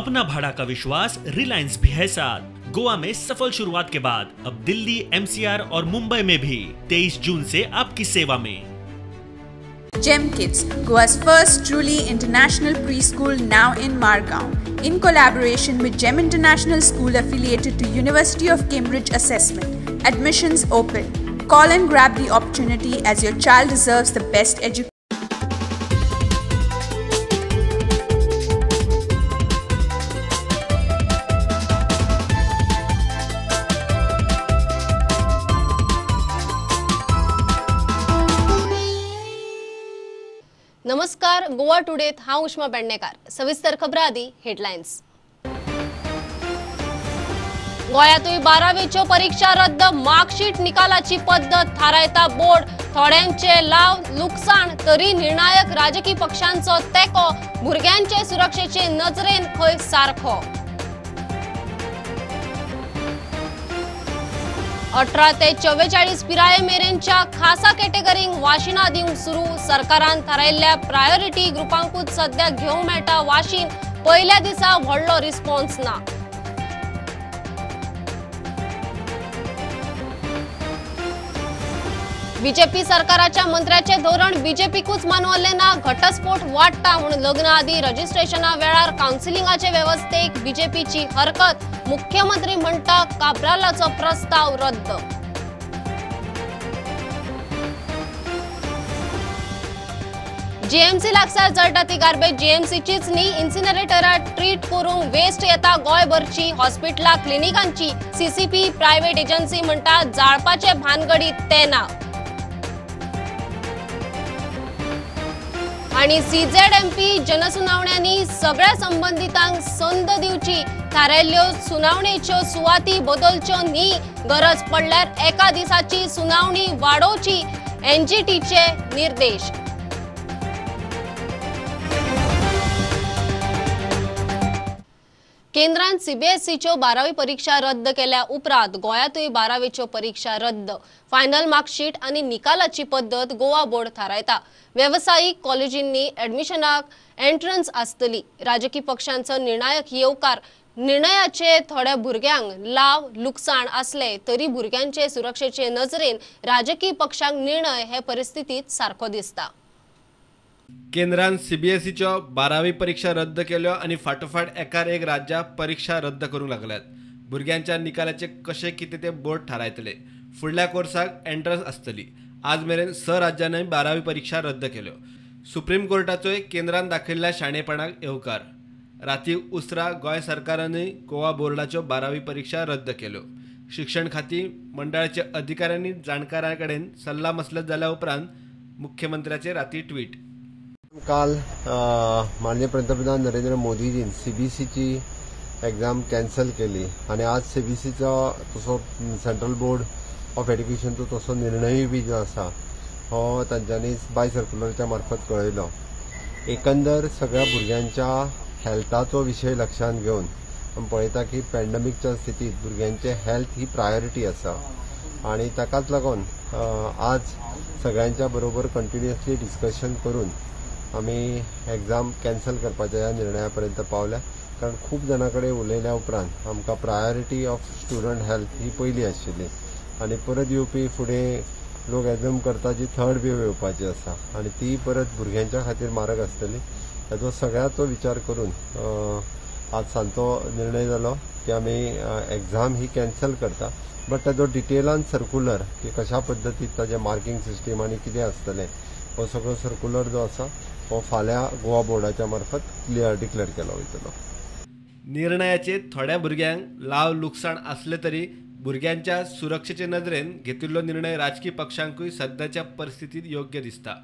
अपना भाड़ा का विश्वास रिलायंस भी है साथ। गोवा में सफल शुरुआत के बाद अब दिल्ली, एमसीआर और मुंबई में भी 23 जून से आपकी सेवा में। Gem Kids, Goa's first truly international preschool now in Margao, in collaboration with Gem International School affiliated to University of Cambridge Assessment. Admissions open. Call and grab the opportunity as your child deserves the best education. नमस्कार, गोवा टुडेत हांव उष्मा पेडणेकार। सविस्तर खबरां आदी headlines. गोंयांतूय बारावेच्यो परीक्षा रद्द, marksheet निकालाची पद्दत थारायता बोर्ड। थोड्यांचे लाव लुकसाण तरी निर्णायक राजकी पक्षांचो तेंको, भुरग्यांचे सुरक्षेचे नजरेन खंय सारखो। 18 ते 44 पिराये मेरेनच्या खासा कॅटेगरींक वाशिनां दिवंक सुरू। सरकारान थारायल्ल्या प्रायोरिटी ग्रुपांकूच सध्या घेवंक मेळटा वाशीन। पयल्या दिसा व्हडलो रिस्पॉन्स ना। बीजेपी सरकाराच्या मंत्र्याचे धोरण बीजेपीकूच मानवलें ना। घटस्फोट वाडटा म्हूण लग्ना आदी रजिस्ट्रेशना वेळार कावन्सिलिंगाचे वेवस्थेक बीजेपीची हरकत। मुख्यमंत्री म्हणटा काब्रालाचो प्रस्ताव रद्द। जीएमसी लागसार जळटा ती गार्बेज जीएमसीचीच न्ही, इन्सिनरेटरा ट्रीट करूंक वेस्ट येता गोंयभरची। हॉस्पिटलां, क्लिनिकांची सीसीपी प्रायव्हेट एजन्सी म्हणटा जाळपाचे भानगडीत ते ना। आणि सीझेडएमपी जनसुनावण्यांनी सगळ्या संबंधितांक संद दिवची। थारायल्ल्यो सुनावणेच्यो सुवाती बदलच्यो न्ही, गरज पडल्यार एका दिसाची सुनावणी वाडोवची, एनजीटीचे निर्देश। केंद्रान सीबीएसईच्यो बारावी परीक्षा रद्द केल्या उपरांत गोंयांतूय बारावेच्यो परीक्षा रद्द। फायनल मार्कशीट आनी निकालाची पद्दत गोवा बोर्ड थारायता। वेवसायीक कॉलेजींनी ऍडमिशनाक एंट्रन्स आसतली। राजकी पक्षांचो निर्णायक येवकार। निर्णयाचे थोड्या भुरग्यांक लाव लुकसाण आसले तरी भुरग्यांचे सुरक्षेचे नजरेन राजकी पक्षांक निर्णय हे परिस्थितीत सारको दिसता। केंद्रान सीबीएसईच्यो बारावी परीक्षा रद्द केल्यो आनी फाटोफाट एकार एक राज्यां परीक्षा रद्द करूंक लागल्यात। भुरग्यांच्या निकालाचे कशें कितें ते बोर्ड थारायतले। फुडल्या कोर्साक एंट्रन्स आसतली। आज मेरेन 6 राज्यांनी बारावी परीक्षा रद्द केल्यो। सुप्रीम कोर्टाचोय केंद्रान दाखयल्ल्या शाणेपणाक येवकार। राती उसरा गोंय सरकारानूय गोवा बोर्डाच्यो बारावी परीक्षा रद्द केल्यो। शिक्षण खातीं मंडळाच्या अधिकाऱ्यांनी जाणकारां कडेन सल्ला मसलत जाल्या उपरांत मुख्यमंत्र्याचे राती ट्वीट। काल माननीय पंतप्रधान नरेंद्र मोदीजीन सीबीएसईची एग्जाम कॅन्सल केली आणि आज सीबीएसईचो तसो सेंट्रल बोर्ड ऑफ एड्युकेशनचो तसो निर्णयूय बी जो आसा हो तांच्यांनी बाय सर्क्युलरच्या मार्फत कळयलो। एकंदर सगळ्या भुरग्यांच्या हेल्थाचो विशय लक्षांत घेवन आमी पळयता की पॅन्डेमिकच्या स्थितीत भुरग्यांचे हेल्थ ही प्रायोरिटी आसा आणि ताकाच लागून आज सगळ्यांच्या बरोबर कंटिन्युअसली डिस्कशन करून आमी एग्जाम कॅन्सल करपाच्या ह्या निर्णया पर्यंत पावल्या। कारण खूब जाणां कडेन उलयल्या उपरांत आमकां प्रायोरिटी ऑफ स्टुडंट हेल्थ ही पयली आशिल्ली आनी परत येवपी फुडें लोक एज्युम करता जी थर्ड वेव येवपाची आसा आनी ती परत भुरग्यांच्या खातीर मारक आसतली। हाचो सगळ्याचो विचार करून आज सांजचो निर्णय जालो की आमी एग्जाम ही कॅन्सल करता, बट ताजो डिटेलान सर्क्युलर की कशा पद्दतीन ताजें मार्किंग सिस्टीम आनी कितें आसतलें हो सगळो सर्क्युलर जो आसा हो फाल्यां गोवा बोर्डाच्या मार्फत क्लियर डिक्लेअर केलो वयतलो। निर्णयाचे थोड्या भुरग्यांक लाव लुकसाण आसले तरी भुरग्यांच्या सुरक्षेचे नदरेन घेतिल्लो निर्णय राजकी पक्षांकूय सद्याच्या परिस्थितीत योग्य दिसता।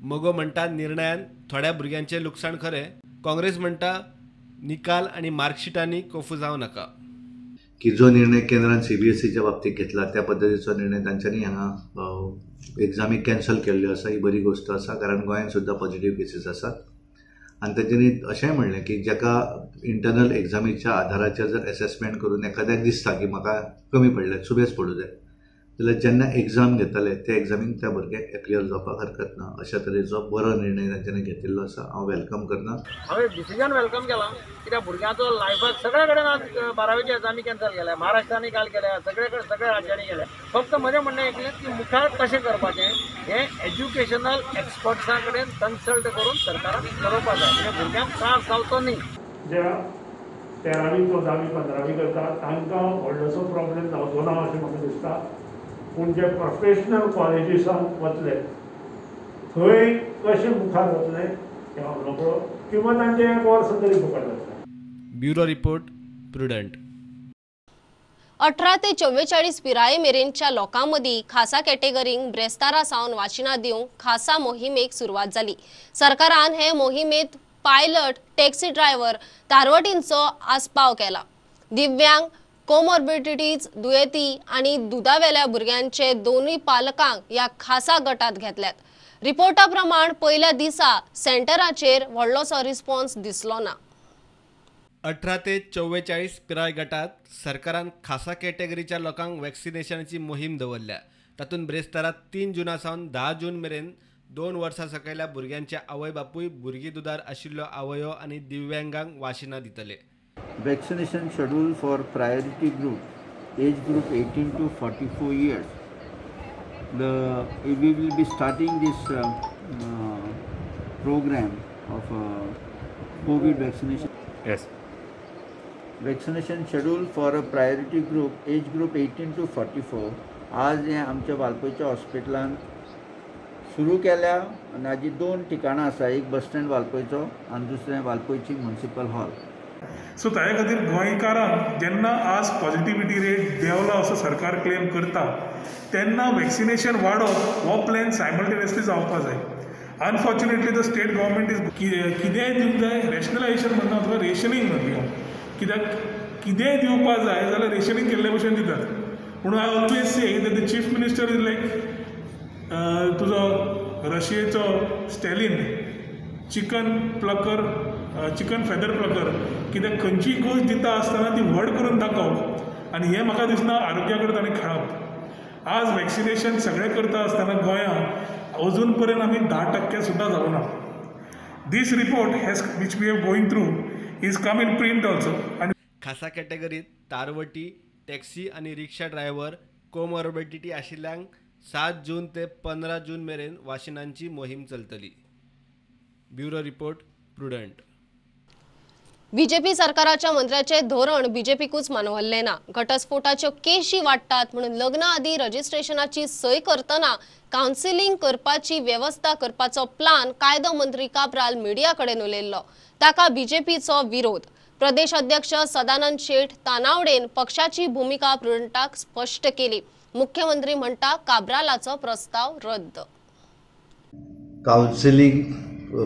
मगो म्हणटा निर्णयान थोड्या भुरग्यांचे लुकसाण खरें, काँग्रेस म्हणटा निकाल आनी मार्कशीटांनी कोफू जावं नाका। की जो निर्णय केंद्रान सीबीएसईच्या बाबतीत घेतला त्या पद्दतीचो निर्णय तांच्यांनी हांगा एग्जामी कॅन्सल केल्ल्यो आसा, ही बरी गोश्ट आसा, कारण गोंयांत सुद्दां पॉझिटिव्ह केसीस आसात। आनी तांच्यांनी अशेंय म्हणलें की जाका इंटरनल एग्जामीच्या आधाराचेर जर एसेसमेंट करून एखाद्याक दिसता की म्हाका कमी पडले, सुबेज पडूं जाय, जाल्यार जेन्ना एग्जाम घेतले त्या एग्जामीक त्या भुरग्याक एपियर जावपाक हरकत ना. अशा तरेचो बरो निर्णय तांच्यांनी घेतिल्लो आसा. हांव welcome करना. हांवें डिसिजन welcome केला कित्याक भुरग्यांचो लायफाक सगळे कडेन आज बारावेची एग्जामी कॅन्सल केल्या, महाराष्ट्रांनी काल केल्या, सगळे कडेन सगळ्या राज्यांनी केल्या. फक्त म्हजें म्हणणें एकलें की मुखार कशें करपाचें हें एज्युकेशनल एक्सपर्ट्सां कडेन कन्सल्ट करून सरकारान ठरोवपाक जाय, म्हणजे भुरग्यांक त्रास जावचो न्ही. ज्या 13वी 14वी 15वी करता तांकां व्हडलोसो प्रॉब्लेम जावचो ना अशें म्हाका दिसता. पूण जे प्रोफेशनल कॉलेजीसांक वतले थंय कशें मुखार वतले हें हांव नकळो, किंवा तांचें एक वर्स तरी फुकट वतलें. Bureau report, Prudent. 18 ते 44 पिराये मेरेनच्या लोकां मदीं खासा कॅटेगरींक ब्रेस्तारा सावन वाशिनां दिवंक खासा मोहिमेक सुरवात जाली. सरकारान हे मोहिमेंत पायलट, टॅक्सी ड्रायव्हर, तारवटींचो आस्पाव केला. दिव्यांग, कोमॉर्बिडिटीज दुयेंती आनी दुदावेल्या भुरग्यांचे दोनूय पालकांक ह्या खासा गटात घेतल्यात. रिपोर्टा प्रमाण पयल्या दिसा सेंटराचेर व्हडलोसो रिस्पॉन्स दिसलो ना. 18 ते 44 पिराय गटात सरकारान खासा कॅटेगरीच्या लोकांक वॅक्सिनेशनाची मोहीम दवरल्या. तातूंत ब्रेस्तारा 3 जुना सावन 10 जून मेरेन 2 वर्सां सकयल्या भुरग्यांचे आवय बापूय, भुरगीं दुदार आशिल्ल्यो आवयो आनी दिव्यांगांक वाशिनां दितले. Vaccination schedule for priority group, age group 18 to 44 years. We will be starting this program of COVID vaccination. Yes. Vaccination schedule for a priority group, age group 18 to 44. आज हे आमच्या वालपोयच्या हॉस्पिटलान सुरू केल्या आनी हाजी 2 ठिकाणां आसा, एक बस स्टँड वालपोयचो आनी दुसरें वालपोयची म्युनिसिपल हॉल. सो ताजे खातीर गोंयकारांक जेन्ना आज पॉझिटिविटी रेट देंवला असो सरकार क्लेम करता तेन्ना वॅक्सिनेशन वाडोवप हो प्लॅन सायमल्टेनियसली जावपा जाय. Unfortunately the state government is कितेंय दिवंक जाय, रॅशनलायझेशन म्हणना अथवा रेशनींग म्हणया, कित्याक कितेंय दिवपा जाय जाल्यार रेशनींग केल्ले भशेन दितात. पूण I always say that the chief minister is like तुजो रशियेचो Stalin, chicken plucker, chicken feather plucker, कित्याक खंयचीय गोश्ट दिता आसतना ती व्हड करून दाखोवप आनी हें म्हाका दिसना आरोग्या कडेन ताणें खेळप. आज वॅक्सिनेशन सगळें करता आसतना गोंयांत अजून पर्यंत आमी 10% सुद्दां जावना. This report has which we have going through is come in print also. आनी खासा कॅटेगरीत तारवटी, टॅक्सी आनी रिक्षा ड्रायव्हर, कोमॉर्बिडिटी आशिल्ल्यांक 7 जून ते 15 जून मेरेन वाशिनांची मोहीम चलतली. Bureau report, Prudent. BJP सरकाराच्या मंत्र्याचे धोरण बीजेपीकूच मानवल्लें ना. घटस्फोटाच्यो केशी वाडटात म्हणून लग्ना आदी रजिस्ट्रेशनाची सय करतना कावन्सिलिंग करपाची वेवस्था करपाचो प्लान कायदो मंत्री काब्राल मिडिया कडेन उलयल्लो, ताका बीजेपीचो विरोध. प्रदेश अध्यक्ष सदानंद शेठ तानावडेन पक्षाची भूमिका प्रुडंटाक स्पष्ट केली. मुख्यमंत्री म्हणटा काब्रालाचो प्रस्ताव रद्द. Counselling,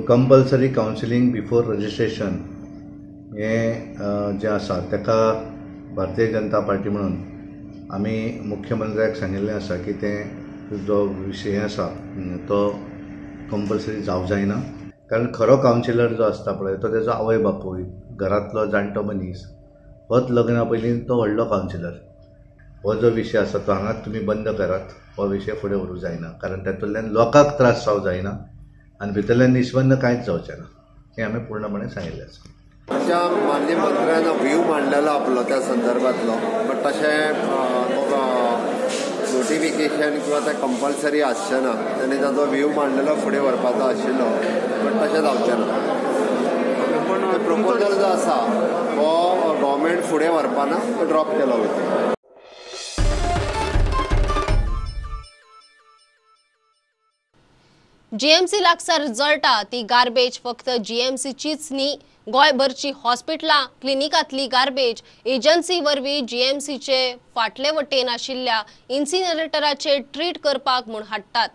compulsory counselling before registration हें जें आसा ताका भारतीय जनता पार्टी म्हणून आमी मुख्यमंत्र्याक सांगिल्लें आसा की तें जो विशय आसा तो कंपल्सरी जावं जायना, कारण खरो कावन्सिलर जो आसता पळय तो तेजो आवय बापूय, घरांतलो जाणटो मनीस, होच लग्ना पयलीं तो व्हडलो कावन्सिलर. हो जो विशय आसा तो हांगाच तुमी बंद करात, हो विशय फुडें व्हरूंक जायना, कारण तातूंतल्यान लोकांक त्रास जावं जायना आनी भितरल्यान निश्पन्न कांयच जावचें ना, हें आमी पूर्णपणे सांगिल्लें आसा. आमच्या माननीय मंत्र्यान व्यू मांडलेलो आपलो त्या संदर्भातलो, बट तशें नोटिफिकेशन किंवा तें कंपल्सरी आसचें ना. ताणें ताजो व्यू मांडलेलो फुडें व्हरपाचो आशिल्लो, बट तशें जावचें ना. पूण प्रपोजल जो आसा हो गव्हर्मेंट फुडें व्हरपाना, तो ड्रॉप केलो वयता. जीएमसी लागसार जळटा ती गार्बेज फक्त जीएमसीचीच न्ही, गोंयभरची हॉस्पिटलां, क्लिनिकांतली गार्बेज एजन्सी वरवीं जीएमसीचे फाटले वटेन आशिल्ल्या इन्सिनरेटराचे ट्रीट करपाक म्हूण हाडटात.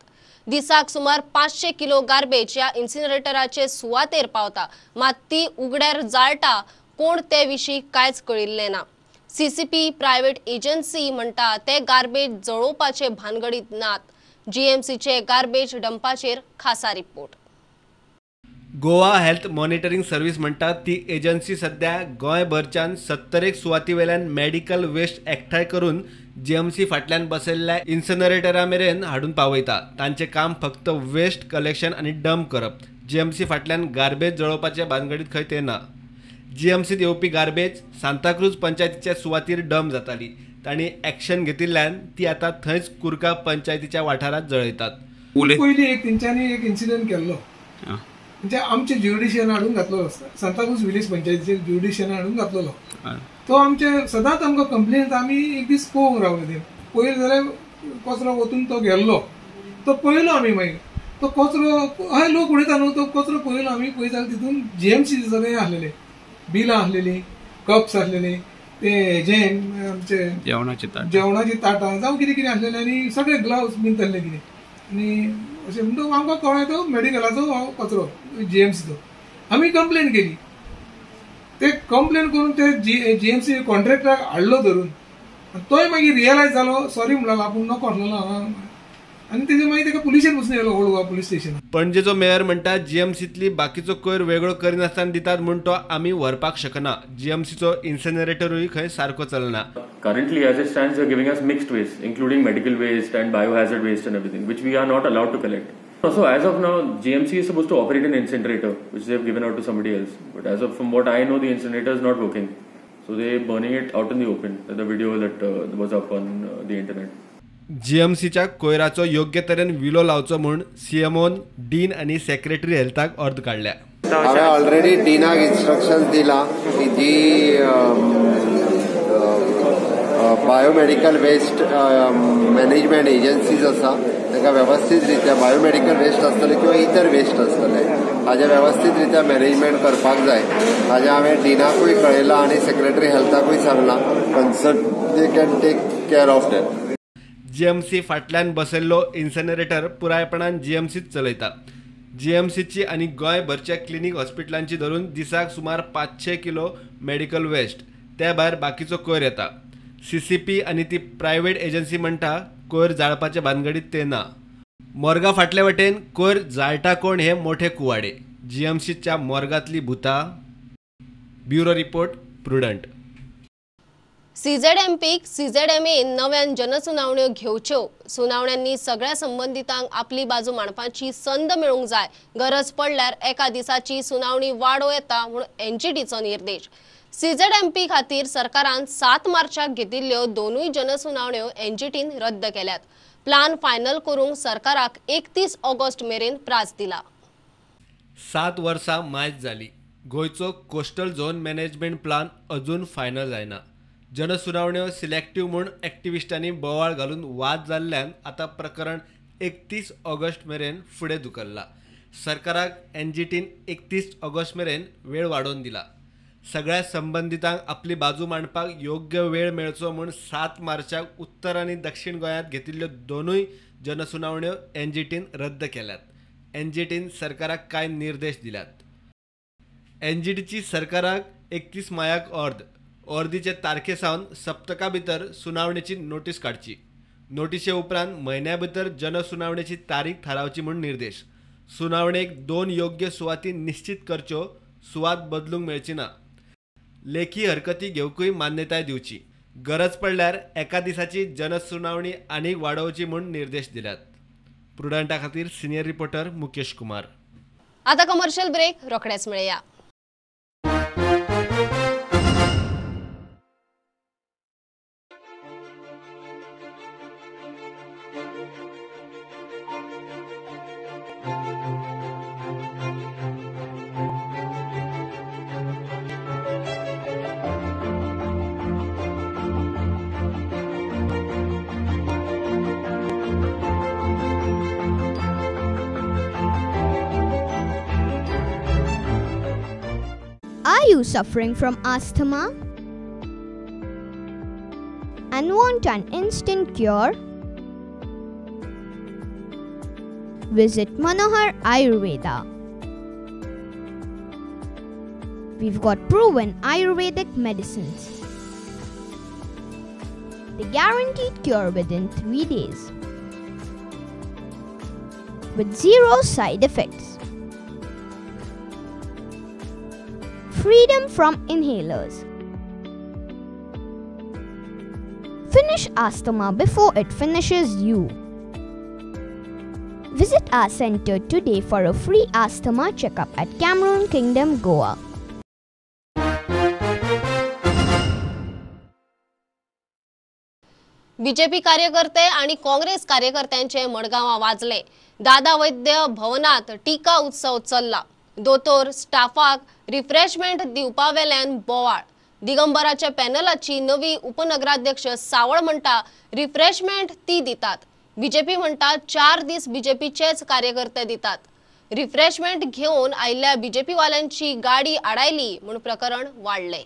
दिसाक सुमार 500 किलो गार्बेज ह्या इन्सिनरेटराचे सुवातेर पावता, मात ती उगड्यार जाळटा कोण ते विशीं कांयच कळिल्लें ना. सीसीपी प्रायव्हेट एजन्सी म्हणटा ते गार्बेज जळोवपाचे भानगडीत नात. जीएमसीचे गार्बेज डंपाचेर खासा report. Goa health monitoring service म्हणटा ती एजन्सी सध्या गोंयभरच्यान 70 सुवाती वेल्यान मेडिकल वेस्ट एकठांय करून जीएमसी फाटल्यान बसयल्ल्या इन्सिनरेटरा मेरेन हाडून पावयता. तांचें काम फक्त वेस्ट कलेक्शन आनी डंप करप. जीएमसी फाटल्यान गार्बेज जळोवपाचे भानगडीत खंय ते ना. जीएमसीत येवपी गार्बेज सांताक्रूज पंचायतीच्या सुवातीर डंप जाताली. तांणी एक्शन घेतिल्ल्यान ती आतां थंयच कुरका पंचायतीच्या वाठारांत जळयतात. पयलीं एक तेंच्यांनी एक इन्सिडंट केल्लो, म्हणजे आमचे ज्युरिडिशन हाडून घातलेलो, सांताक्रूज विलेज पंचायतीचे ज्युरिडिशन हाडून घातलेलो. तो आमचे सदांच आमकां कंप्लेन, आमी एक दीस पळोवंक रावले, ते पळयले जाल्यार कचरो वचून तो गेल्लो, तो पळयलो आमी. मागीर तो कचरो हय लोक उडयता न्हू, तो कचरो पळयलो आमी. पळयता जाल्यार तितून जीएमसी सगळें आसलेलें, बिलां आसलेलीं, कप्स आसलेलीं, ते हेजे आमचे जेवणाची ताटां जावं कितें कितें आसलेलें, आनी सगळे ग्लव्स बीन तसलें कितें. आनी अशें म्हणटा आमकां कळ्ळें तो मेडिकलाचो हो कचरो जीएमसीचो. आमी कंप्लेन केली, ते कंप्लेन करून ते जीएमसी कॉन्ट्रॅक्टराक हाडलो धरून, तोय मागीर रियलायज जालो, सॉरी म्हणलो आपूण नको आसलेलो हांगा. आनी तेजे मागीर ताका पुलिशेन वचून येयलो ओल्ड गोवा पुलीस स्टेशन. पणजेचो मेयर म्हणटा जीएमसीतली बाकीचो कोयर वेगळो करिनासतना दितात म्हूण तो आमी व्हरपाक शकना. जीएमसीचो इन्सिनरेटरूय खंय सारको चलना. Currently, as it stands, they are giving us mixed waste, including medical waste and biohazard waste and everything, which we are not allowed to collect. Also, as of now, GMC is supposed to operate an incinerator, which they have given out to somebody else. But as of from what I know, the incinerator is not working. So they are burning it out in the open. The video that was up on the internet. जीएमसीच्या कोयराचो योग्य तरेन विलो लावचो म्हूण सीएमओन dean आनी secretary हेल्थाक अर्द काडल्या. हांवें already डीनाक instructions दिला की जी बायोमेडिकल वेस्ट मॅनेजमेंट एजन्सीज आसा ताका वेवस्थीत रित्या बायोमेडिकल वेस्ट आसतले किंवा इतर वेस्ट आसतले हाजें वेवस्थीत रित्या मॅनेजमेंट करपाक जाय. हाजें हांवें डीनाकूय कळयलां आनी सेक्रेटरी हेल्थाकूय सांगलां, concern they can take care of that. GMC फाटल्यान बसयल्लो इन्सिनरेटर पुरायपणान जीएमसीच चलयता. जीएमसीची आनी गोंयभरच्या क्लिनीक हॉस्पिटलांची धरून दिसाक सुमार 500 किलो मेडिकल वेस्ट, त्या भायर बाकीचो कोयर येता. सीसीपी आनी ती प्रायव्हेट एजन्सी म्हणटा कोयर जाळपाचे भानगडीत ते ना. मोर्गा फाटले वटेन कोयर जाळटा कोण हे मोठे कुवाडे. जीएमसीच्या मोर्गांतली भुतां. Bureau report, Prudent. सीझेडएमपीक सीझेडएमए नव्यान जनसुनावण्यो घेवच्यो. सुनावण्यांनी सगळ्या संबंदितांक आपली बाजू मांडपाची संद मेळूंक जाय. गरज पडल्यार एका दिसाची सुनावणी वाडोवं येता म्हूण एनजीटीचो निर्देश. सीझेडएमपी खातीर सरकारान 7 मार्चाक घेतिल्ल्यो दोनूय जनसुनावण्यो एनजीटीन रद्द केल्यात. प्लान फायनल करूंक सरकाराक 31 ऑगस्ट मेरेन प्रास दिला. 7 वर्सां मायज जाली, गोंयचो कोस्टल झोन मॅनेजमेंट प्लान अजून फायनल जायना. जनसुनावण्यो सिलेक्टीव म्हूण एक्टिविस्टांनी बोवाळ घालून वाद जाल्ल्यान आतां प्रकरण 31 ऑगस्ट मेरेन फुडें धुकल्लां. सरकाराक एनजीटीन 31 ऑगस्ट मेरेन वेळ वाडोवन दिला. सगळ्या संबंदितांक आपली बाजू मांडपाक योग्य वेळ मेळचो म्हूण 7 मार्चाक उत्तर आनी दक्षिण गोंयांत घेतिल्ल्यो दोनूय जनसुनावण्यो एनजीटीन रद्द केल्यात. एनजीटीन सरकाराक कांय निर्देश दिल्यात. एनजीटीची सरकाराक 31 मायाक अर्द, अर्दीचे तारखे सावन सप्तका भितर सुनावणेची नोटीस काडची. नोटिशे उपरांत म्हयन्या भितर जनसुनावणेची तारीख थारावची म्हूण निर्देश. सुनावणेक 2 योग्य सुवाती निश्चित करच्यो, सुवात बदलूंक मेळची ना. लेखी हरकती घेवकूय मान्यताय दिवची. गरज पडल्यार एका दिसाची जनसुनावणी आनीक वाडोवची म्हूण निर्देश दिल्यात. प्रुडंटा खातीर सिनियर रिपोर्टर मुकेश कुमार. आता कमर्शियल ब्रेक, रोखडेच मेळया. Are you suffering from asthma and want an instant cure? Visit Manohar Ayurveda. We've got proven Ayurvedic medicines. The guaranteed cure within 3 days with 0 side effects. Freedom from inhalers. Finish asthma before it finishes you. Visit our center today for a free asthma checkup at Cameroon Kingdom, Goa. BJP कार्यकर्ते आणि काँग्रेस कार्यकर्त्यांचे मडगांवा वाजले. दादा वैद्य भवनात टीका उत्सव चल्ला. दोतोर स्टाफाक refreshment दिवपावेल्यान बोवाळ. दिगंबराच्या पॅनलाची नवी उपनगराध्यक्ष सावळ म्हणटा रिफ्रेशमेंट ती दितात. बीजेपी म्हणटा 4 दीस बीजेपीचेच कार्यकर्ते दितात. रिफ्रेशमेंट घेवन आयिल्ल्या बीजेपी वाल्यांची गाडी आडायली म्हूण प्रकरण वाडले.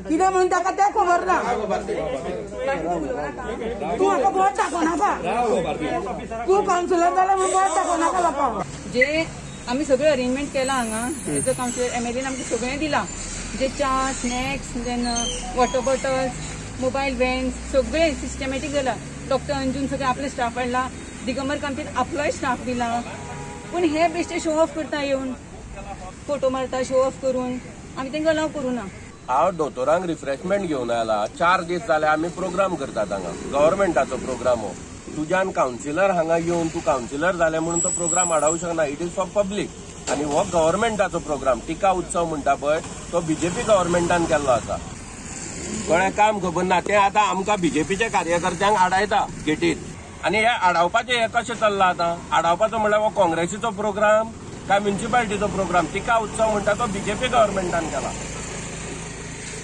कितें म्हणून ताका तें खबर ना. तूं म्हाका बोट दाखोवनाका, तूं कावन्सिलर जाल्यार म्हणून बोट दाखोवनाका लोकांक. जे आमी सगळें अरेंजमेंट केलां हांगा, एज अ कावन्सिलर एमएलएन आमकां सगळें दिलां, जे च्या, snacks, then water bottles, mobile vans, सगळें सिस्टमॅटीक जालां. डॉक्टर अंजून सगळें आपले स्टाफ हाडला, दिगंबर कामतीन आपलोय स्टाफ दिला. पूण हे बेश्टे शो ऑफ करता, येवन फोटो मारता शो ऑफ करून, आमी तांकां अलाव करूं ना. हांव दोतोरांक रिफ्रेशमेंट घेवन आयला. 4 दीस जाले आमी प्रोग्राम करतात हांगा, गव्हर्मेंटाचो प्रोग्राम हो. तुज्यान कावन्सिलर हांगा येवन तूं कावन्सिलर जालें म्हणून तो प्रोग्राम आडावंक शकना. It is for public आनी हो गव्हर्मेंटाचो प्रोग्राम. टिका उत्सव म्हणटा पळय तो बीजेपी गव्हर्मेंटान केल्लो आसा. कळ्ळें? काम खबर ना तें आतां आमकां बीजेपीच्या कार्यकर्त्यांक आडायता गेटीर. आनी हे आडावपाचें हें कशें चल्लां आतां? आडावपाचो म्हणल्यार हो काँग्रेसीचो प्रोग्राम काय म्युनिसिपालिटीचो प्रोग्राम? टिका उत्सव म्हणटा तो बीजेपी गव्हर्मेंटान केला,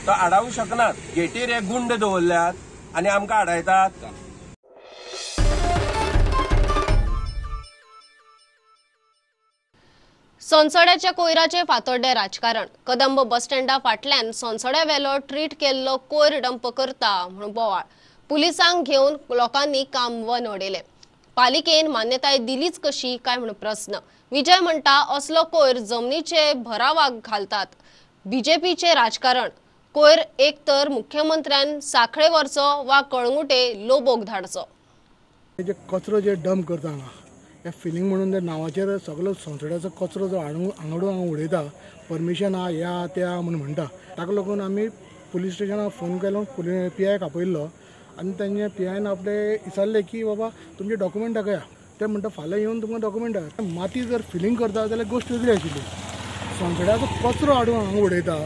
तो आडावंक शकनात. गेटीर हे गुंड दवरल्यात आनी आमकां आडायतात. सोनसड्याच्या कोयराचे फातोड्डे राजकारण. कदंब बस स्टँडा फाटल्यान सोनसड्या वेलो ट्रीट केल्लो कोयर डंप करता म्हूण बोवाळ. पुलिसांक घेवन लोकांनी काम वन उडयलें. पालिकेन मान्यताय दिलीच कशी काय म्हूण प्रस्न. विजय म्हणटा असलो कोयर जमनीचे भरावाक घालतात. बीजेपीचे राजकारण. कोयर एक तर मुख्यमंत्र्यान साखळे वरचो वा कळंगुटे लोबोक धाडचो. जे कचरो जे डंप करता हांगा, हे फिलिंग म्हणून त्या नांवाचेर सगळो सोनसड्याचो कचरो जो हांगडो हांगा उडयता, परमिशन आहा ह्या त्या म्हणून म्हणटा. ताका लागून आमी पुलीस स्टेशनाक फोन केलो, पी आयक आपयल्लो आनी तेंचे पी आयन आपले विचारलें की बाबा तुमचे डॉक्युमेंट दाखया. ते म्हणटा फाल्यां येवन तुमकां डॉक्युमेंट दाखया. माती जर फिलिंग करता जाल्यार गोश्ट वेगळी आशिल्ली. सोनसड्याचो कचरो हाडून हांगा उडयता,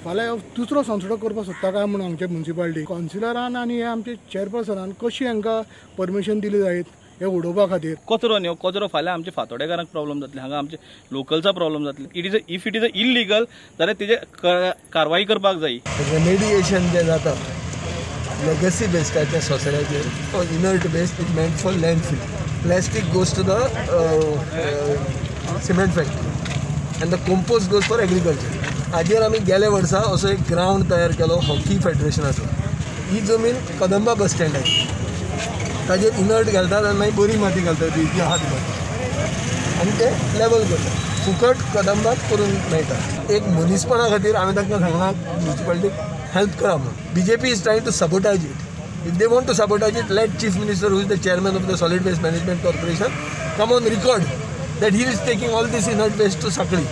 फाल्यां दुसरो सोनसडो करपाक सोदता काय म्हणून हांगचे म्युनिसिपालिटी कावन्सिलरान आनी हे आमचे चेअरपर्सनान कशी हांकां परमिशन दिली जायत हे उडोवपा खातीर. कचरो न्ही, कचरो फाल्यां आमचे फातोडेकारांक प्रॉब्लम जातले, हांगा आमचे लोकल्सा प्रॉब्लम जातले. It is if it is a illegal जाल्यार तेजे कारवाई करपाक जाय. रेमेडिएशन जें जाता लेगसी वेस्टाच्या सोसऱ्याचेर, तो inert waste is meant for landfill. Plastic goes to the cement factory and the compost goes for agriculture. हाजेर आमी गेल्या वर्सा असो एक ग्रावंड तयार केलो हॉकी फेडरेशनाचो. ही जमीन कदंबा बस स्टँडाची, ताजेर इनर्ट घालतात आनी मागीर बरी माती घालतात, ती आहा ती माती, आनी ते लेवल करतात. फुकट कदंबात करून मेळटा. एक मनीसपणा खातीर हांवें तांकां सांगलां म्युनिसिपालिटीक हेल्प करा म्हणून. BJP is trying to sabotage it. If they want to sabotage it, let Chief Minister, who is the chairman of the Solid Waste Management Corporation, come on record that he is taking all this inert waste to Sakli.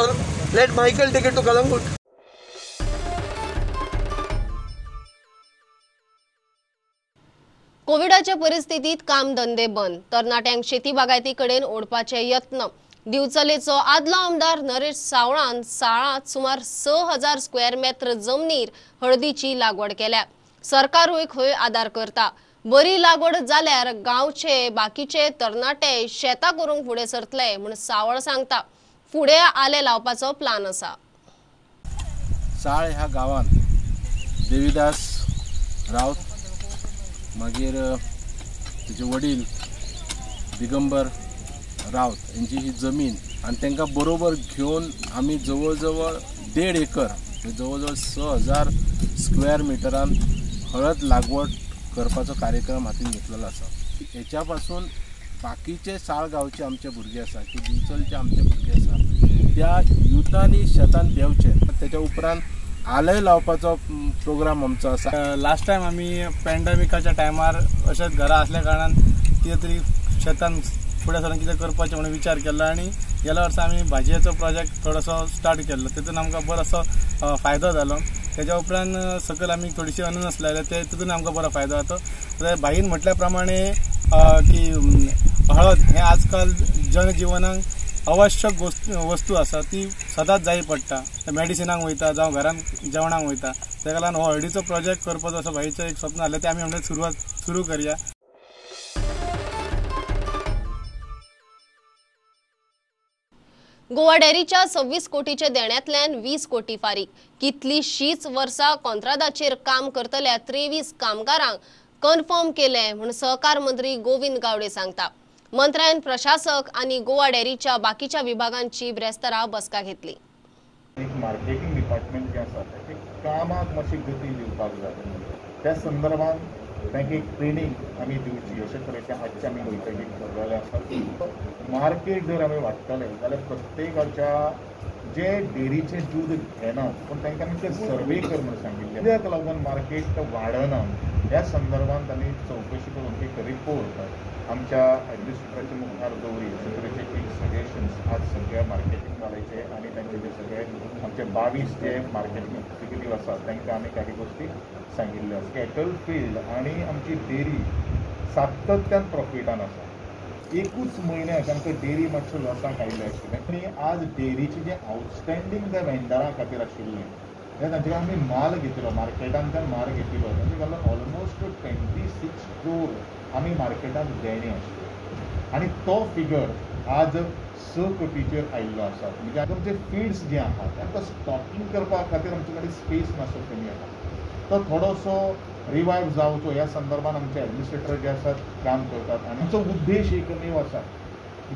Or let Michael take it to Kalangut. कोविडाच्या परिस्थितीत काम धंदे बंद, तरणाट्यांक शेती बागायती कडेन ओडपाचे यत्न. दिवचलेचो आदलो आमदार नरेश सावळान साळांत सुमार 6000 स्क्वेअर मेत्र जमनीर हळदीची लागवड केल्या. सरकारूय खंय आदार करता. बरी लागवड जाल्यार गांवचे बाकीचे तरणाटे शेतां करूंक फुडें सरतले म्हूण सावळ सांगता. फुडें आले लावपाचो प्लान आसा. साळ ह्या गांवांत देवीदास रावत, मागीर तेजे वडील दिगंबर रावत हेंची ही जमीन आनी तांकां बरोबर घेवन आमी जवळ जवळ 1.5 एकर जवळ जवळ 6000 स्क्वेअर मिटरान हळद लागवड करपाचो कार्यक्रम हातीन घेतलेलो आसा. हेच्या पासून बाकीचे साळ गांवचे आमचे भुरगे आसा की दिवचलचे आमचे भुरगे आसा त्या युथांनी शेतान देंवचे. तेच्या उपरांत आलय लावपाचो प्रोग्राम आमचो आसा. लास्ट टायम आमी पॅन्डेमिकाच्या टायमार अशेंच घरा आसल्या कारणान कितें तरी शेतान फुडें सरून कितें करपाचें म्हणून विचार केल्लो आनी गेल्या वर्सा आमी भाजयेचो प्रोजेक्ट थोडोसो स्टार्ट केल्लो. तितून आमकां बरोसो फायदो जालो. तेज्या उपरांत सकयल आमी थोडीशी अननस लायल्या ते तितून आमकां बरो फायदो जाता. भाईन म्हटल्या प्रमाणे की हळद हें आजकाल जनजिवनाक आवश्यक वस्तू आसा, ती सदांच जाय पडटा. मेडिसिनाक वयता जावं घरान जेवणाक वयता. तेका लागून हो हळदीचो प्रोजेक्ट करपाचो असो भाईचें एक स्वप्न आसलें, तें आमी म्हणल्यार सुरवात सुरू करया. गोवा डेअरीच्या 26 कोटीच्या देण्यांतल्यान 20 कोटी फारीक. कितलीशीच वर्सां कॉन्त्रादाचेर काम करतल्या 23 कामगारांक कन्फर्म केलें म्हूण सहकार मंत्री गोविंद गावडे सांगता. मंत्र्यान प्रशासक आनी गोवा डेअरीच्या बाकीच्या विभागांची ब्रेस्तारा बसका घेतली. एक मार्केटिंग डिपार्टमेंट जें आसा ताचें कामाक मातशी गती दिवपाक जाय. त्या संदर्भात तांकां एक ट्रेनींग आमी दिवची अशे तरेचे आजचे आमी बैठकीक ठरलेलें आसा. मार्केट जर आमी वाडटले जाल्यार प्रत्येकाच्या जे डेरीचें दूद घेना पूण तांकां आमी ते सर्वे कर म्हणून सांगिल्लें. कित्याक लागून मार्केट वाडना ह्या संदर्भात आमी चवकशी करून एक रिपोर्ट आमच्या एडमिनिस्ट्रेटराच्या मुखार दवरी अशे तरेचे एक सजेशन्स आज सगळ्या मार्केटिंग वाल्याचे आनी तांचे जे सगळे आमचे 22 जे मार्केटिंग एक्झिक्युटीव आसात तांकां आमी काही गोश्टी सांगिल्ल्यो आसा. कॅटल फिल्ड आनी आमची डेरी सातत्यान प्रॉफिटान आसा. एकूच म्हयन्याक आमकां डेरी मातशें लॉसाक आयिल्लें आशिल्लें आनी आज डेरीचें जें आवटस्टँडींग त्या वेंडरा खातीर आशिल्लें तांचे कडेन आमी माल घेतिल्लो, मार्केटांतल्यान माल घेतिल्लो, तांचे कडल्यान ऑलमोस्ट 26 क्रोर आमी मार्केटांत देणें आशिल्लें आनी तो फिगर आज 6 कोटीचेर आयिल्लो आसा. म्हणजे आमचे फिड्स जे आहा तांकां स्टॉकिंग करपा खातीर आमचे कडेन स्पेस मातसो कमी आहा, तो थोडोसो रिवायव जावचो ह्या संदर्भात आमचे एडमिनिस्ट्रेटर जे आसात काम करतात. आनी आमचो उद्देश एकमेव आसा,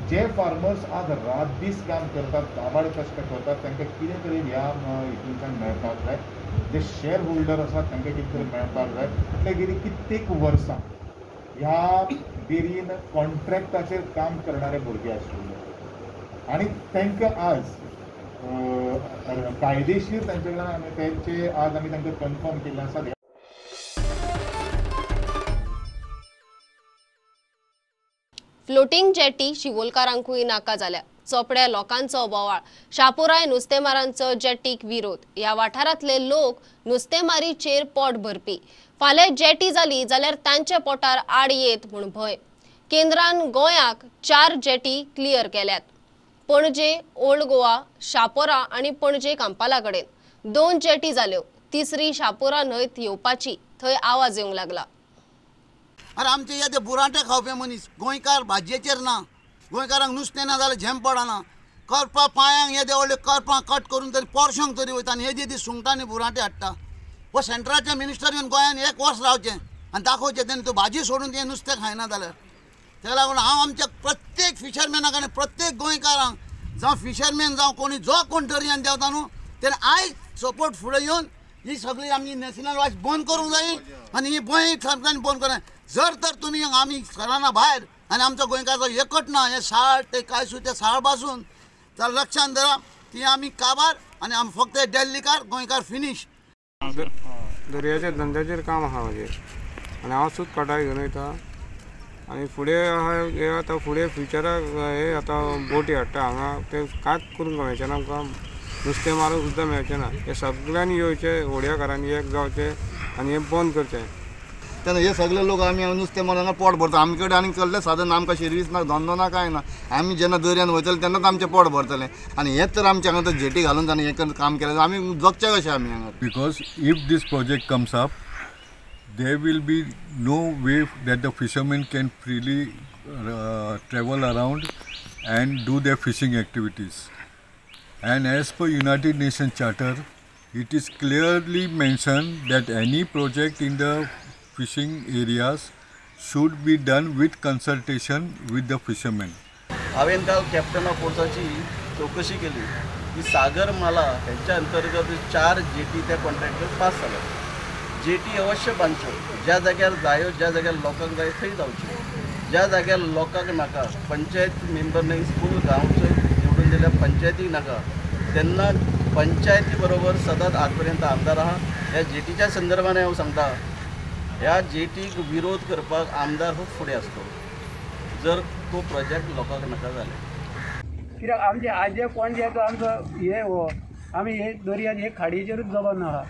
जे फार्मर्स आज रात दीस काम करतात, काबाड कश्ट करतात, तांकां कितें तरी ह्या हितूंतल्यान मेळपाक जाय. जे शेअर होल्डर आसात तांकां कितें तरी मेळपाक जाय. म्हटल्यार कितें कित्येक वर्सां ह्या डेरीन कॉन्ट्रॅक्टाचेर काम करणारे भुरगे आशिल्ले आनी तांकां आज कायदेशीर तांचे कडल्यान आमी तांचे आज आमी तांकां कन्फर्म केल्लें आसा. फ्लोटिंग जेटी शिवोलकारांकूय नाका जाल्या. चोपड्या लोकांचो बोवाळ, शापोराय नुस्तेमारांचो जेटीक विरोध. ह्या वाठारांतले लोक नुस्तेमारीचेर पोट भरपी. फाल्यां जेटी जाली जाल्यार तांच्या पोटार आड येत म्हूण भंय. केंद्रान गोंयाक 4 जेटी क्लियर केल्यात. पणजे, ओल्ड गोवा, शापोरा आनी पणजे कांपाला कडेन 2 जेटी जाल्यो. तिसरी शापोरा न्हंयत येवपाची, थंय आवाज येवंक लागला. अरे आमचे हे ते बुरांटे खावपी मनीस गोंयकार भाजयेचेर ना, गोंयकारांक नुस्तें ना जाल्यार झेम पडना. करपां पांयांक येदे व्हडले करपां कट करून तरी पोरशोंक तरी वयता आनी येदी सुंगटांनी बुरांटे हाडटा. हो सेंट्राचे मिनिस्टर येवन गोंयान एक वर्स रावचें आनी दाखोवचें तेणी तूं भाजी सोडून तें नुस्तें खायना जाल्यार. तेका लागून हांव आमच्या प्रत्येक फिशरमॅनाक आनी प्रत्येक गोंयकारांक जावं फिशरमॅन जावं कोणी जो कोण दर्यान देंवता न्हू तेणें आयज सपोर्ट फुडें येवन ही सगळी आमची नॅशनल वायज बंद करूंक जाय आनी ही गोंय सामकें बंद करूंक. जर तर तुमी आमी सराना भायर आनी आमचो गोंयकाराचो एकट ना हे साळ ते कांय ते साळ बासून तर लक्षान धरा ती आमी काबार आनी आमी फक्त डेल्लीकार गोंयकार फिनीश. दर्याच्या धंद्याचेर काम आहा म्हाजें आनी हांव सूत काटाय घेवन वयता आनी फुडें आहा हे आतां फुडें फ्युचराक हे आतां बोटी हाडटा हांगा ते कांयच करूंक मेळचें ना आमकां, नुस्तें मारूंक सुद्दां मेळचें ना. हे सगळ्यांनी येवचें होडयेकारांनी एक जावचें आनी हें बंद करचें. तेन्ना हे सगळे लोक आमी नुस्तें मारून हांगा पोट भरता. आमचे कडेन आनी कसलें साधन आमकां शिरवीस ना, धंदो ना, कांय ना. आमी जेन्ना दर्यान वयतले तेन्नाच आमचें पोट भरतलें आनी हेंच तर आमचें हांगा जेटी घालून ताणें हें काम केलें आमी जगचें कशें आमी हांगा. Because if this project comes up there will be no way that the fishermen can freely travel around and do their fishing activities. And as per United Nations Charter, it is clearly mentioned that any project in the fishing areas should be done with consultation with the fishermen. हांवें काल captain of पोर्टाची चवकशी केली. की सागरमाला हेंच्या अंतर्गत 4 jetty त्या contractor pass जाल्या. Jetty अवश्य बांदच्यो, ज्या जाग्यार जायो, ज्या जाग्यार लोकांक जाय थंय जावच्यो, ज्या जाग्यार लोकांक नाका, पंचायत मेंबर न्ही फूल गांवचो निवडून दिल्या पंचायतीक नाका, तेन्ना पंचायती बरोबर सदांच आजपर्यंत आमदार आहा. ह्या जेटीच्या संदर्भान हांव सांगता, ह्या जेटीक विरोध करपाक आमदार हो फुडें आसतो जर तो प्रोजेक्ट लोकांक नाका जाल्यार. कित्याक आमचे आजे कोण जे आमचो हे हो आमी हे दर्यान हे खाडीचेरूच जगोन आहा.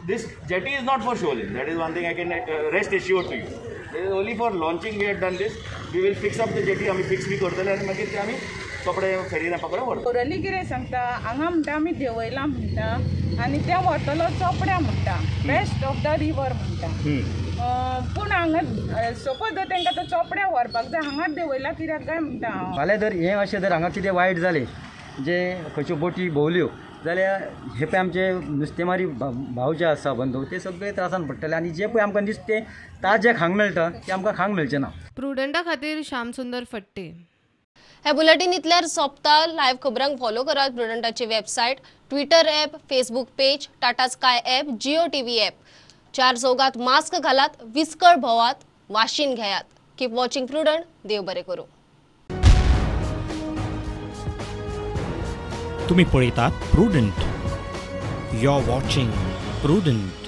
This jetty is not for Siolim. That is one thing I can rest assured to you. It is only for launching we have done this. We will fix up the jetty. आमी fix बी करतले आनी मागीर ते आमी कपडे fair and पकडे व्हरतले. Orally कितें सांगता, हांगा म्हणटा आमी देंवयला म्हणटा आनी ते व्हरतलो चोपड्या म्हणटा, बेस्ट ऑफ the river म्हणटा. पूण हांगा सपोज जर तांकां तो चोपड्या व्हरपाक जाय, हांगाच देंवयला कित्याक काय म्हणटा हांव. फाल्यां जर हें अशें जर हांगा कितें वायट जालें, जे खंयच्यो बोटी भोंवल्यो जाल्यार हे पळय आमचे नुस्तेमारी भाव जे आसा बंधू ते सगळे त्रासान पडटले आनी जे पळय आमकां नुस्तें ताजें खावंक मेळटा तें आमकां खावंक मेळचें ना. प्रुडंटा खातीर श्यामसुंदर फट्टे. हे बुलेटीन इतल्यार सोंपता. लायव्ह खबरांक फॉलो करात प्रुडंटाची website, Twitter app, Facebook page, Tata Sky app, Jio TV app. 4 चौगात mask घालात, विस्कळ भोवात, वाशीन घेयात. Keep watching prudent. देव बरें करूं. तुम्ही पळयतात Prudent. You are watching Prudent.